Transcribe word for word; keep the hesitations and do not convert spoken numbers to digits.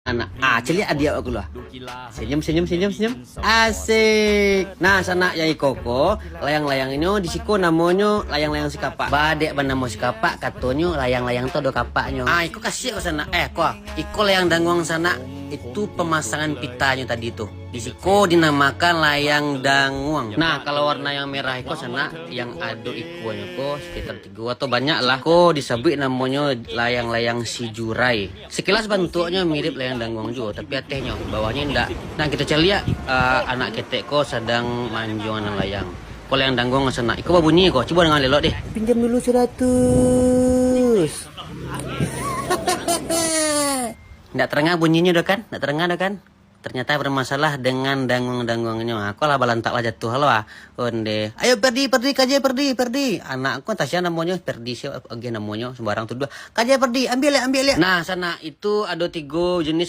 Anak, ah, caliak adiak aku lah. Senyum, senyum, senyum, senyum. Asik. Nah, sanak, yang iko ko, layang-layangnyo di siko namonyo layang-layang sikapak. Ba dek banamo sikapak, katonyo layang-layang tu ado kapaknyo. Ah, iko kasiak ko sanak. Eh, ko, iko layang danguang sanak. Itu pamasangan pitanyo tadi tu. Di siko dinamakan layang danguang. Nah, kalau warna yang merah iko sanak, yang ado ikuanyo ko sekitar tigo atau banyak lah. Ko disabuik namonyo layang-layang sijurai. Sekilas bantuaknyo mirip layang danguang juo, tapi atehnyo, bawahnyo indak. Nah, kito caliak, eh, anak ketek ko sadang manjuang nan layang. Ko layang danguang sanak. Iko babunyi ko, cubo dangan elok deh. Pinjam dulu seratus. Ndak terdengar bunyinyo doh kan? Ndak terdengar doh kan? Ternyata bermasalah dengan danguang-danguangnyo. Aku lah balantak lah jatuah lo ah. Onde. Ayo Perdi, Perdi, kaje Perdi, Perdi. Anak aku entah sia namonyo, Perdi sia agih namonyo, sembarang tuduah. Kaje Perdi, ambiak liak, ambiak liak. Nah, sanak, itu ado tigo jenis